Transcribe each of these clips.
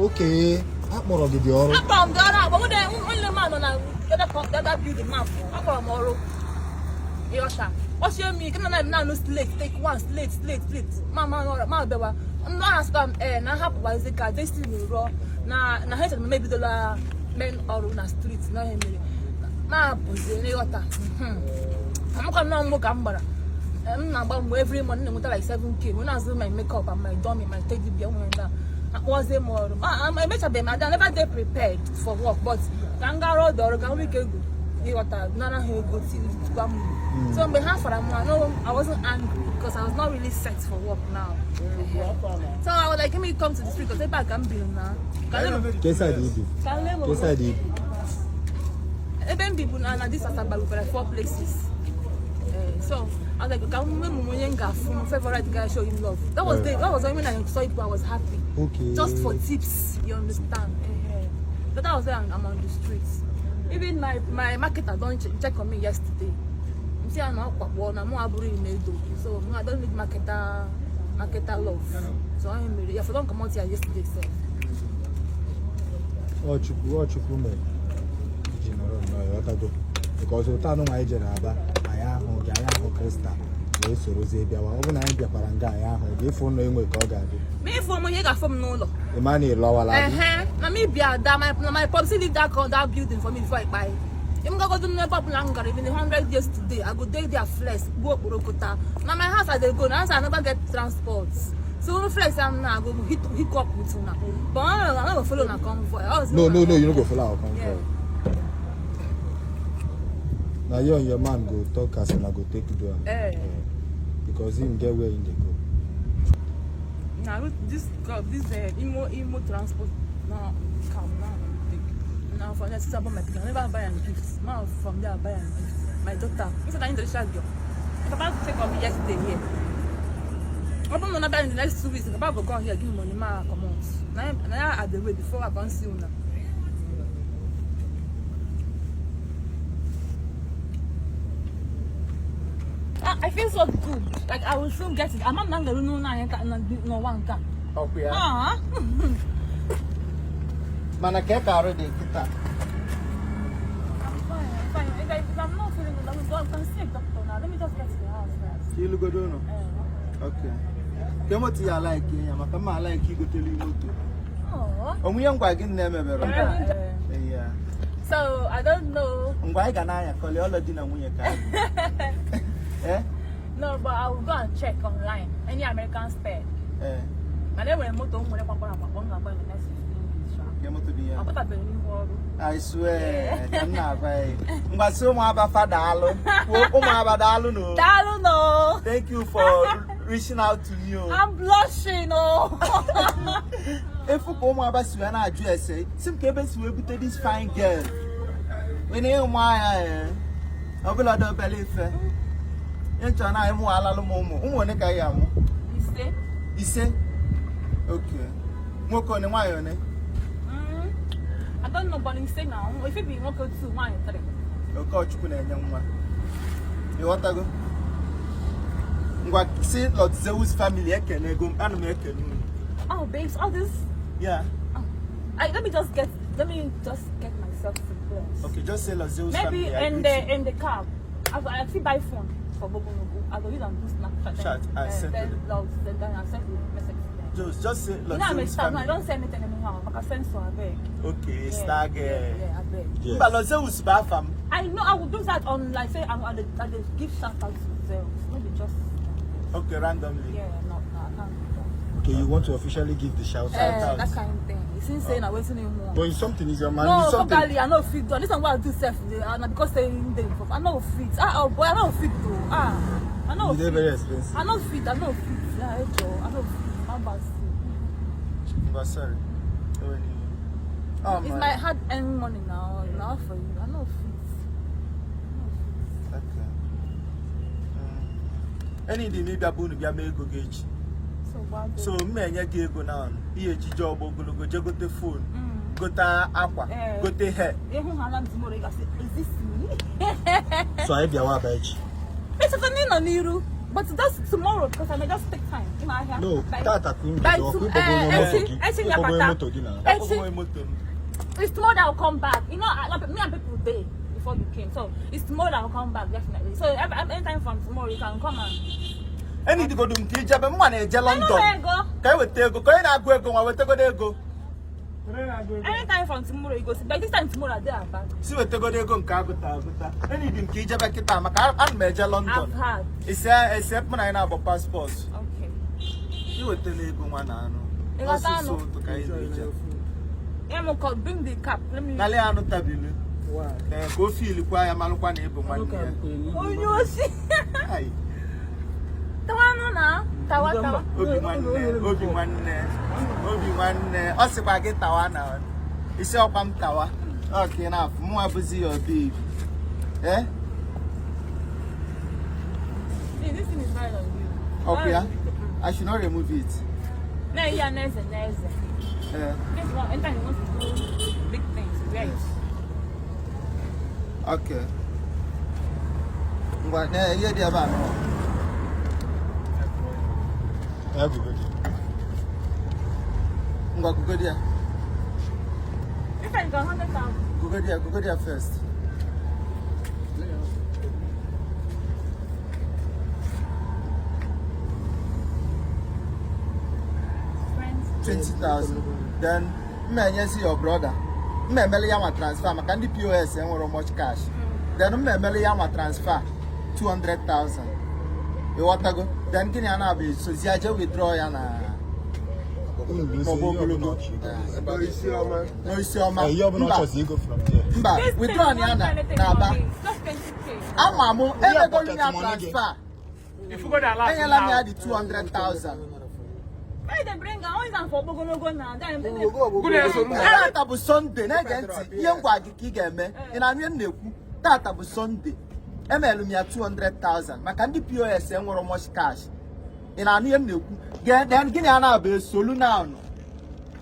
Okay, akpọrọ gị dị ọrụ. Akpọrọ m dị ọrụ akpọ nwunye nwanne m nọ na other building ma pụọ. Akpọrọ m ọrụ. Ịghọta. Kpọchie m ike na na na-anụ slate, take one, slate, slate, slate. Ma ma nọrọ ma bịawa. Ndị ahụ sịkwa m ee na hapụwazi ka destiny rụọ na na ha chere m ebidola men ọrụ na street na ihe mere. Ma pụzie n'ịghọta. Amakwa m na mbụ ka m gbara. M na-agba mgbe every month na-enweta like 7K when I my makeup and my dummy, my teddy bear, ụmụ ndị a akpọzie m ọrụ. Emechabeghị m, I never dey prepared for work, but ka m gara ọdụ ọrụ ka m nwee ike ego ịghọta nara ha ego gwa m. So mgbe ha fara m, no, I wasn't angry because I was not really set for work now. So I was like, let me come to the street because ebe a ka m biri na Ke side ibi? Ka m lee m Ke side ibi? Ebe m bibu na this Asaba nwere four places. So I was like, ka m nwee onye m ga-afụ favorite guy, show him love. That was the that was when I saw it, I was happy. Okay. Just for tips, you understand? But that was when I'm on the streets. Even my marketer don check on me yesterday. M sị ya na ọ kwakpọ na mụ abụrụ imedo. So mụ, I don't need marketer love. So I mere ya for don comot here yesterday sef. Ọ Chukwu, ọ Chukwu mere iji nọrọ nnọọ, ịghọtago, because ụtọ anụ anyị jere Aba, anyị ahụ gị, anyị ahụ Crystal wee sorozie bịawa. Ọ bụ na anyị bịakwara nga anyị ahụ gị, ịfụ ụlọ enwe ka ọ ga-adị. Ma ịfụ m ihe ga-afụ m n'ụlọ. Ịma na ịlọwala gị. Ehe, na me bịa da my na my popsi leave that building for me before I kpai. M gagodu n'ebe ọbụla m gara, even 100 years today, I go dey there flex gbuo okporokota. Na my house I dey go, na house I never get transport. So unu flex am now, I go hook up with una. But I no go follow una convoy. I was No, no, no, you no go follow our convoy. Yeah. Na you and your man go talk as una go take do am. Eh. Because him get where him dey go. Na this this Imo transport now come now take. Now for next about my pikin, I never buy am gift. Now from there I buy am gift. My daughter, this na Indonesia girl. My papa check on me yesterday here. Open na in the next 2 weeks, papa go come here give me money, ma comot. Na I dey wait before I come see una. I feel so good. Like I will soon get it. I'm not going to know no one can. Ọkwa ya. Ah. Mana ka ka arụ dị kịta? I'm fine. I'm fine. If I'm not feeling good, I will go and see a doctor now. Let me just get to the house first. Ka ilugodo ụlọ. Okay. Ke moto ya like ya maka mma like igotelu moto. Oh. Onwe ihe ngwa gị na-emebere. Yeah. So I don't know. Ngwa anyị ga na-anya kọlị ọlọ di na nwunye ka anyị. Eh? No, but I will go and check online. Any American spare. Eh. And then when moto nwere kpakpara akpakpọ m ga-agba in the next 15 minutes. Sha. Ke moto dị ya. Apụtabeghị n'ihu ọrụ. I swear, ka m na-agwa ya. Ngwa sị ụmụ Aba fa daalụ. Kwuo ụmụ Aba daalụ no. Daalụ no. Thank you for reaching out to me. Oh. I'm blushing oh. Efu ka ụmụ Aba si wee na-ajụ ese. Si m ka ebe si wee bute this fine girl. Wee na ịmụ anya ya. Ọ bụla dị obere ife. Ihe nchọ na ịmụ alalụ m ụmụ. Ụmụ one ka ị amụ? 5. 5? Okay. Nwoke one, nwaanyị one? I don't know, but 5 now. If it be nwoke 2, nwaanyị 3. Okochukwu na-enye nwa. Ịghọtago? Ngwa si Lord Zeus family ekene ego m, ana m ekene unu. Oh babes, all this. Yeah. Oh. Let me just get myself to place. Okay, just say Lord Zeus Maybe family. I in greet the you. in the cab. I still buy phone for Bobonogo. I go use and do Snapchat. Chat, I send then to them. Lord, then I send the message to them. Just say You Lord know I'm a Zeus star. No, I family. don't say anything anyhow. Like I send so I beg. Okay, Yeah, star girl. Yeah, I beg. Yes. Mba, Lord Zeus bụ afa m. I know I would do that on like say I'm at the give shout out to Zeus. Maybe just Okay, randomly. Yeah, no, I can't do that. Okay, you want to officially give the shout out. That kind of thing. You see, saying I waiting in one. But it's something, is your man. No, it's something. Fogali, I no fit. This one what I do self, and because saying they I no fit. Ah, oh boy, I no fit though. Ah, I no It's fit. very expensive. I no fit. I no fit. Yeah, I no fit. I'm bad. Mba, sorry. Oh, It's my hard earned money now. Now for you, I no fit. Okay. Any dị m ịbịa bụ unu bịa mee ego gị echi. So So m na-enye gị ego na ihe ejije ọgba ogologo jee gote phone, gote akwa, gote hair. Ịhụ ha na tomorrow, ị ga-asị, is this me? So anyị bịawa Aba echi. Echeta na ị nọ n'iru. But that's tomorrow because I may just take time in my hair. No, tata ka unu By jere, ọkwa two- ịkpọgo onye moto echi- gị. echi Ịkpọgo onye nyabata. moto gị na. Echi, it's tomorrow that I'll come back. You know, like, me and people day before you came, so it's tomorrow that I'll come back definitely. So anytime from tomorrow, you can come and. Enidigodu m ka ijebe mma na-eje I know London where I go. ka e weta ego ka onye na-agụ ego nwa wetagodo ego. Anytime from tomorrow, you go see. By this time tomorrow, I dey back. Si wetagodo ego nke agụta agụta. Enidi m ka ijebe kịta maka ana m eje London. I've had. Ise ese mụ na anyị na-abụ paspọtụ. Okay. Iwetala ego nwa na anụ. Ị ghọta anụ? Ọsụsụ ụtụ ka anyị na-eje. Yeah, I'm gonna bring the cap. Let me. Nalị anụ tabilu. Ee, ka o fiilikwa ya malụkwa na ịbụ nwanne ya. Oh, you see. Ai, Tawa no na. Tawa tawa. obi nwanne, obi nwanne, obi nwanne. Ọ sịkwa gị tawa na isi ọkwa m tawa. Ọ ka ị na-afụ mụ abụzi ya obi. Eh? See, this thing is right on you. Ọkwa ya? I should not remove it. No, yeah, neze, neze. Eh, This one, anytime you want to do big things, wear it. okay. Ngwa, na ihe dị ebe a nọ. Ya gụgo gị. Ngwa gụgodi ya. This time you got 100,000. Gụgodi ya, gụgodi ya first. Friends. 20,000. Then mma enyezi your brother. Mma emele ya nwa transfer maka ndị POS enwere much cash. Then mma emele ya nwa transfer 200,000. Ịghọtago? Then gịnị a na-abụ sozi aje withdraw ya na Unu bụ isi maọbụ ihe ọbụla ogologo ọ chọrọ igo. n'isi ọma. Eh, ihe ọbụla ọ Mba, chọrọ igo from there. mba, This thing withdraw won't ya do na anything na for Aba. me. It's just 20K. Ama mụ emegolu pocket ya money gị. transfer. If you go there last Enyela m ya now, dị 200,000. Why they bring am? Always am for ogologo now. Then go there so Tata bụ Sọnde, na-ege ntị ihe ngwa gị ka ị ga-eme. Ị na-anụ ihe m na-ekwu? Tata bụ Sọnde. Emelụ m ya 200,000 maka ndị POS enwere much cash. Ị na-anụ ihe m na-ekwu? Then gịnị a na-abụ esolu na anụ?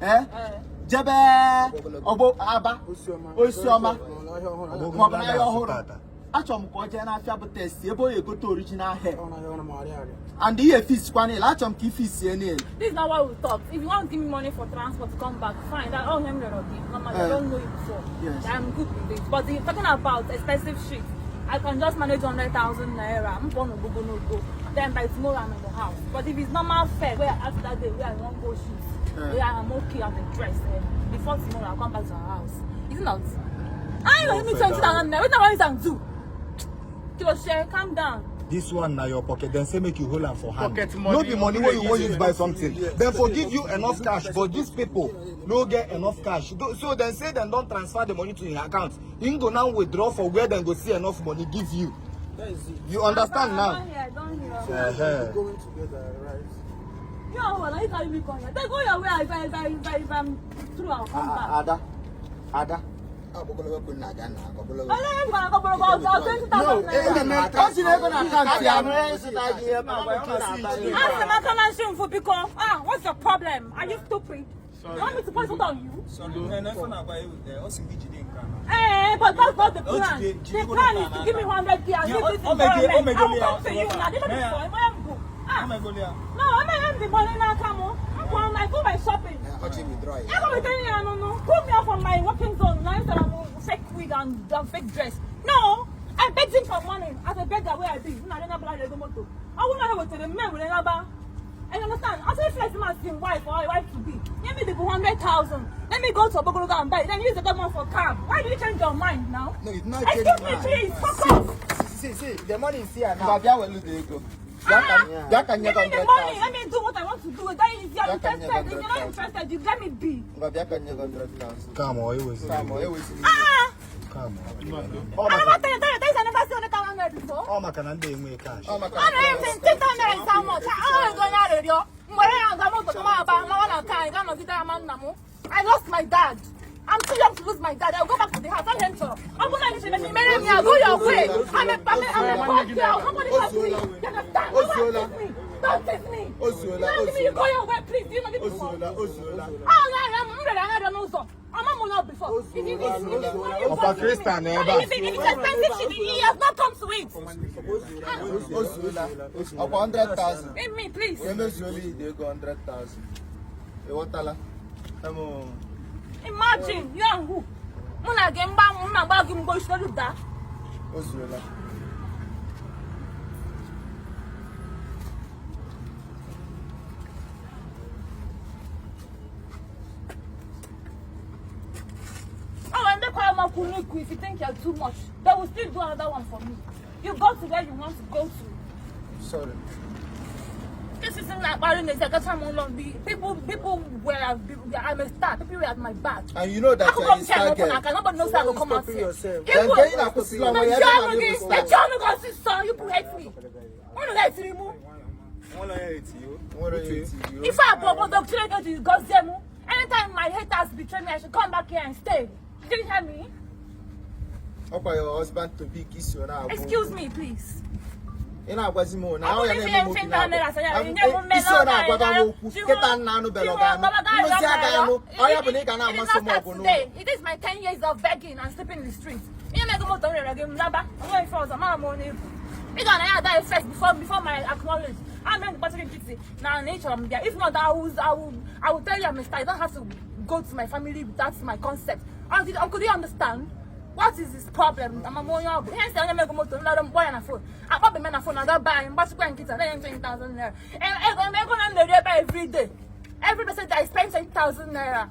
Eh? Jebe ọgbọ Aba, Osiọma, maọbụ n'ahịa ọhụrụ. Tata. Achọrọ m ka ọ jee n'afịa bụ test ebe ọ ga-egote original hair. And ihe fisikwa niile, achọrọ m ka ifisie niile. This is not what we talked. If you want to give me money for transport to come back, fine. That all him normally I don't know you before. Yes. I'm good with it. But if talking about expensive shit, I can just manage 100,000 naira. I'm going to go no go. Then by tomorrow I'm in the house. But if it's normal fare, where I ask that day where I won't go shoot, where I'm okay, I'm dressed. Before tomorrow I'll come back to our house. Is it not? I ain't gonna give me 20,000 naira. What I want to do? Kilo share, calm down. This one na your pocket. Then say make you hold am for hand. Pocket money. No be money wey you wan use buy something. Dem for give you enough cash, but these people no get enough cash. So dem say dem don transfer the money to im account. Im go now withdraw for where dem go see enough money give you. You understand I now? don't hear, I don't hear. Uh-huh. Going together, right? You are who? You carry me come here. Then go your way. If I'm through, I'll come back. Ada, Ada. Ole ego na akọbọrọ gị ọzọ, 20,000 naira. O si na ego na akaụntụ ya. Asị m aka na nshi mfu biko. Ah, what's your problem? Are you stupid? You want me to put it on you? Eh, but that's not the plan. The plan is to give me 100k and give this environment. I will come to you now. This is for my Ah, no, I'm not the money now, come on. I'm going, I go my shopping. I go with any no no. Put me out from my working zone now instead of fake wig and fake dress. No, I begged him for money as a beggar where I be. Na na bla lego moto. I will not have to the men will never. And you understand? I say flex man sin wife or wife to be. Give me the 100,000. Let me go to Ogogologo and buy. Then use the government for cab. Why do you change your mind now? No, it's not Excuse change me, mind. please. Fuck off. See, see, the money is here now. Ngwa bịa welu the ego. Bịa ka bịa ka nye Give gị me the money. 100,000. Let me do what I want to do. That is, you're That can interested. never If you're not interested, you let me be. Ngwa bịa ka nye gị 100,000. Come on, ewezili. Come on, ewezili. Ah! Come on. I never tell you, tell you, tell you, I never see 100,000 naira before. Ọ maka na ndị enwe cash. Ọ maka A na-eme 10,000 naira is how much? Ah, ego onye arịrịọ. Mgbe ya ga moto kama aba lawa na nke anyị gaa nọgide ya ma nna m. I lost my dad. I'm too young to lose my dad. I'll go back to the house. I'm here. I'm gonna be mere m ya. Go your way. I'm a poor girl. Nobody help me. You understand? Ozuola. Don't tease me. Don't tease me. Ozuola, You don't give me. You go your way, please. Do you know me before? Ozuola, ozuola. Ah, yeah, yeah. rere anya n'ụzọ. Ama m not before. Ọkwa Krista nọ ebe a. If it's expensive shit, he has not come to it. O zuola. Ọkwa 100,000. Leave me, please. Emezuola ide ego 100,000. Ịghọtala? Em, Imagine, you and who? Mụ na gị mgba m na-agba gị mgbo isi olu daa. O zuola. Oh, and they call Makunuku if you think you're too much. They will still do another one for me. You go to where you want to go to. Sorry. This is not about the people. People were I'm a star. People were at my back. And you know I that could you are come a here and star open. girl. I can nobody knows I will come out stopping here. yourself? Then can you not put slow when you have a The you people hate me. Unu hate me. If I go to God anytime my haters betray me, I should come back here and stay. Did you hear me? Ọkwa your husband to be ka isi ọ na-agwa. Excuse me, please. Ị na-agwazi m na Ọ ahụ ya bụrụ na-eme m na obi ife nta mere asa ya, na-agwa. nye m Isi ọ na-agwaba m mmele okwu kịta nna anụ bere ọ ga-anụ. Mmezi aga anụ. Ọ ya bụ na ị ga na-amasị m ọgụ n'ụlọ. It is my 10 years of begging and sleeping in the street. Ihe mego moto m rere gị m laba, onwe ife ọzọ, mara m onye ibu. Ị ga na ya die first before my acknowledge. I'm going to kpatara nkịtị na na ị chọrọ m bịa. If not, I will tell you I'm a star. You don't have to go to my family without my consent. Uncle, do you understand? What is his problem? Ama m onye ọ bụ. Ihe nsị onye mego moto m lara m kpọọ ya na phone. Akpọbe m na phone na ba anyị mgbachikwa nkịta na enye m 20,000 naira. Ego ego na m na-eri ebe a every day. Every person that I spend 20,000 naira.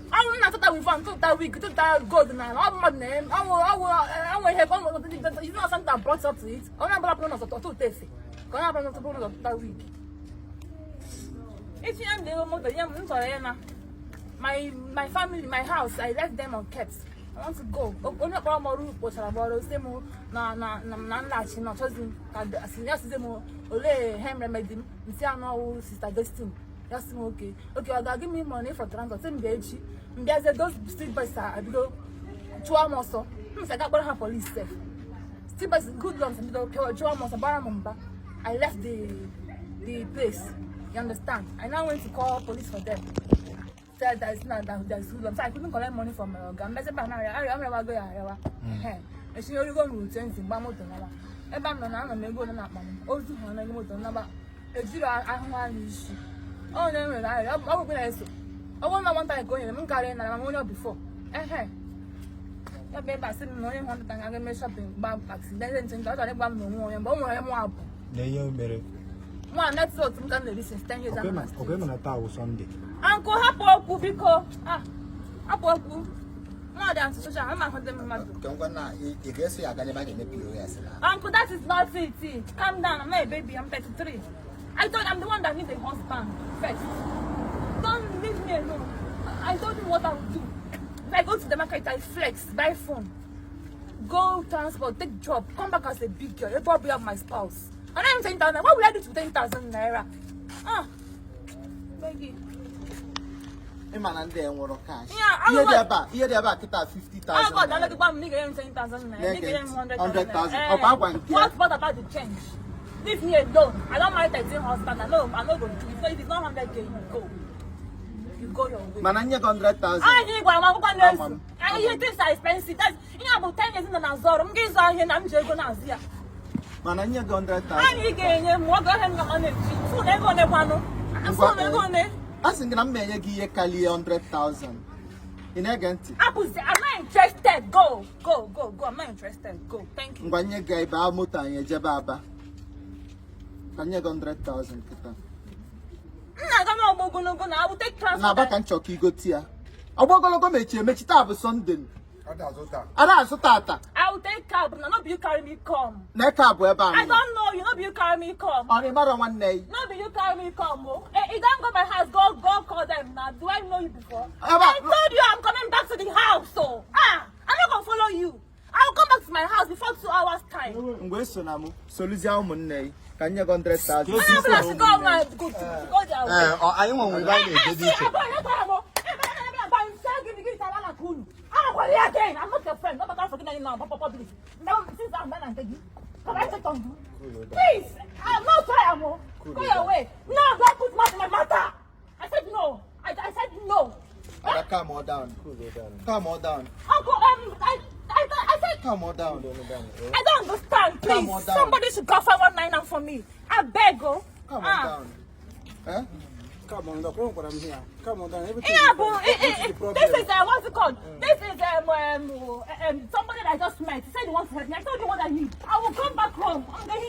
Ọnwụ m na-atụta wivon, tụta wig, tụta gold na ọ bụ mmadụ na-eme ọnwụ ọnwụ ọnwụ ihe ọnwụ is not something that brought up to it. Onye ọbụla pụrụ n'ọzọ tụta efe ka onye ọbụla pụrụ n'ọzọ tụta wig. Itinye m na moto nye m m chọrọ ịna my family, my house, I left them unkept. I want to go. Onye kpọrọ m ọrụ kpochara m ọrụ sị m na na na na nlaghachi na ọchọzi m ka asị ya sizie m olee ihe mere di m nsị anụ ọwụ Sister Destiny. Ya sị m oke oke ọ ga-agị m money for transport sị m bịa echi m bịazie those street boys a ebido chụọ m ọsọ m sị aga kpọrọ ha police sef. Street boys good ones bido pịawa chụọ m ọsọ gbara m mba. I left the place, you understand? I now went to call police for them. Said that it's not that there's hoodlums. So I couldn't collect money from my oga. Mbese ba na arịa arịa go ya arịawa. Esi origo m ruru 20 mgba moto naba. Ebe m nọ na anọ m ego nọ n'akpa m. Ozu ha na ego moto naba. Ejiri ahụhụ anya isi. Ọ na enwere arịa ọ bụ na-eso. Ọ bụrụ na nwata ka o nyere m karịa nara m onye before. Ehe. Ya bụ ebe a sị m na onye hụ ndụta ga eme shopping gba taxi. Ndị nche nche ọ chọrọ ịgba m n'onwe onye mgbe o nwere mụ abụ. Na ihe o mere. Mụ a network m ka m na-eri since 10 years. Ọkwa ịma na taa wụ Sọnde. Uncle, hapụ okwu biko. Ah, hapụ okwu. Nwa dị antisocial, ama ahụ ndị mmadụ. Ka ngwa na ị ga-eso ya aga n'ebe a ga-eme POS na. Uncle, that is not it. Calm down. I'm not a baby. I'm 33. I told I'm the one that needs a husband first. Don't leave me alone. I told him what I would do. If I go to the market, I flex, buy phone, go transport, take job, come back as a big girl. You probably have my spouse. And I'm 10,000. What will I do to 10,000 naira? Ah, Maggie. Ị ma na ndị a enwero cash. Yeah, Ihe dị ebe a, ihe dị ebe a kịta 50,000 Oh God, naira. I'm gwa m na ị ga-enye m 10,000 naira. Ị ga-enye m 100,000 100,000. Ọkwa agwa nke ya. What about the change? Leave me alone. I don't marry 13 husband. I know go do it. So if it's not 100K, you go. You go your way. Mana nye gị 100,000. Anyị gwara m akwụkwọ na-efu. Ama m. Anyị ihe things are expensive. That's ihe a bụ 10 years nọ na-azụ ọrụ. M ga-ịzụ ahịa na m ji ego na-azụ ya. Mana nye gị 100,000. Anyị ga-enye m oge ọhịa m ga na-eji. Fon ego one kwanụ? Fon ego one? A sị gị na m na-enye gị ihe karịa 100,000. Ị na-ege ntị? Apụzi, I'm not interested. Go, go, go, go. I'm not interested. Go. Thank you. Ngwa nye gị ịba moto anyị ejebe Aba. Ka nye gị 100,000 kịta. M na-aga n'ọgbọ ogologo na I will take transport. Na Aba ka m chọrọ ka igote ya. Ọgbọ ogologo mechie emechi, taa bụ Sọnde. Ọ dị azụ taa. Ada azụ tata. I will take cab. Na no be you carry me come. Na eke abụ ebe a. I don't know you. No be you carry me come. Ọ na ịmara nwanne ya. No be you carry me come. Oh. Eh, you don't go my house. Go, go call them now. Do I know you before? Eba- I told you I'm coming back to the house. So ah, I'm not gonna follow you. I will come back to my house before 2 hours time. Mgbe eso na mụ soluzie ụmụnne ya ka nye gị 100,000. I'm not gonna go my go to go there. Ee, ọ anyị nwe ebe anyị na-eje dị iche. I'm not your friend. Not about forgetting now. Public. Now, since I'm done and can I check on you? Please, I'm not sorry, Amo. Go your way. No, don't put mouth in my matter. I said no. Calm her down. Calm her down. Uncle, I said, Calm her down. I don't understand. Calm Please, her down. somebody should call 519 for me. I beg, oh. Calm Ah. her down. Eh? Come on, look, gwara m here. Come on down. Everything Yeah, is but fine. What is the problem? this is what's it called? This is somebody that I just met. He said he wants to help me. I told you what I need. I will come back home. I'm going.